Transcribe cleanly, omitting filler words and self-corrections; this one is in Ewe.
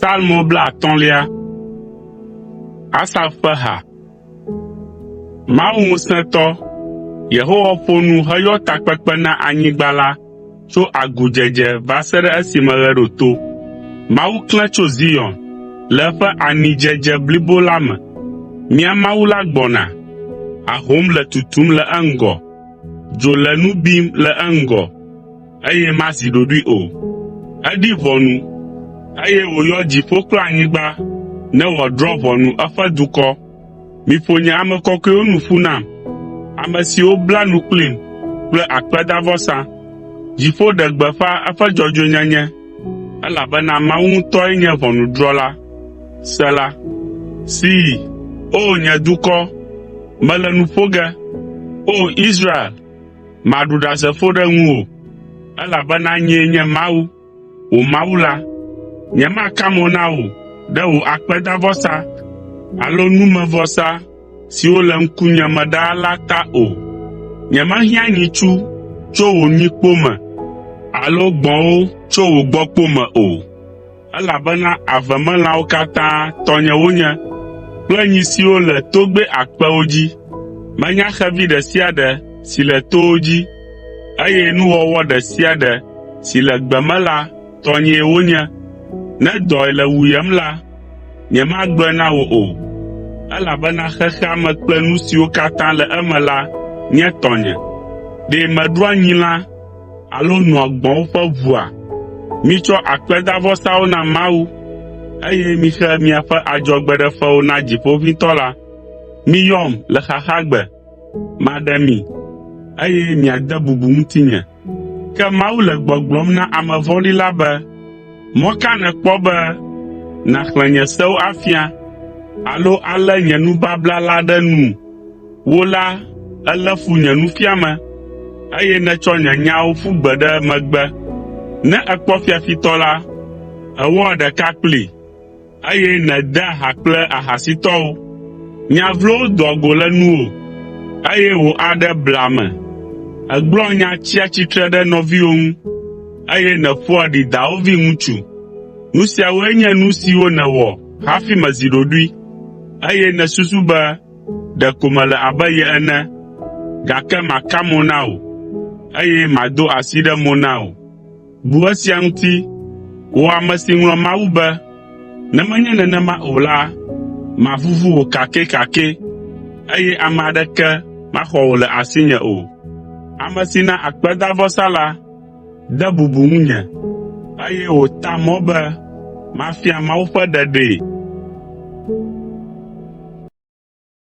Psalmo blaatɔ̃lia. Asaf ƒe ha. Mawu ŋusẽtɔ, Yehowa ƒo nu heyɔ takpekpe na anyigba la tso agudzedze va se ɖe esime ɣe ɖo to. Mawu klẽ tso Zion le eƒe anidzedze blibo la me. Mía Mawu la gbɔna, ahom le tutum le eŋgɔ, dzo le nu bim le eŋgɔ, eye mazi ɖoɖoe o. Eɖi ʋɔnu, eye wòyɔ dziƒo kple anyigba ne wòadrɔ̃ ʋɔnu eƒe dukɔ. Miƒo nye ame kɔkɔewo nu ƒu nam, ame siwo bla nu kplim kple akpedavɔsa. Dziƒo ɖe gbeƒã eƒe dzɔdzɔenyenye, elabena Mawu ŋutɔe nye ʋɔnudrɔ̃la. Sela. See, O nye dukɔ, mele nu ƒo ge. O Israel, maɖu ɖasefo ɖe ŋuwò, elabena nyee nye Mawu, wò Mawu la. Nyemaka mo na wò ɖe wò akpedavɔsa alo numevɔsa siwo le ŋkunye me ɖaa la ta o. Nyemehiã nyitsu tso wò nyikpo me alo gbɔ̃wo tso wò gbɔ̃kpo me o. Elabena avemelãwo katã tɔnye wonye kple nyi siwo le togbɛ akpewo dzi. Menya xevi ɖe sia ɖe si le towo dzi, eye nuwɔwɔ ɖe sia ɖe si le gbe me la tɔnyee wonye. Ne dɔe le wuyem la, nyemagblɔe na wò o, elabena xexea me kple nu siwo katã le eme la nye tɔnye. Ɖe meɖua nyilã alo noa gbɔ̃wo ƒe ʋua? Mitsɔ akpedavɔsawo na Mawu, eye mixe miaƒe adzɔgbeɖefewo na Dziƒoʋĩtɔ la. Miyɔm le xaxagbe, maɖe mi, eye miade bubu ŋutinye. Ke Mawu le gbɔgblɔm na ame vɔ̃ɖi la be, “Mɔ ka nèkpɔ be nàxlẽ nye sewo afia alo alé nye nubabla la ɖe nu? Wò la, èlé fu nye nufiame, eye nètsɔ nye nyawo ƒu gbe ɖe megbe. Ne èkpɔ fiafitɔ la, èwɔa ɖeka kplii, eye nèdea ha kple ahasitɔwo. Nya vlowo doa go le nuwò, eye wò aɖe blea ame. Ègblɔa nya tsia tsitre ɖe nɔviwò ŋu, eye nèƒoa ɖi dawòvi ŋutsu. Nu siawoe nye nu siwo nèwɔ hafi mezi ɖoɖoe, eye nèsusu be ɖeko mele abe ye ene, gake maka mo na wò, eye mado asi ɖe mo na wò. Bu esia ŋuti, wò ame si ŋlɔ Mawu be, ne menye nenema o la, mavuvu wò kakɛkakɛ, eye ame aɖeke maxɔ wò le asinye o. Ame si na akpedavɔsa la de bubu ŋunye, eye wòta mɔ be mafia Mawu ƒe ɖeɖee.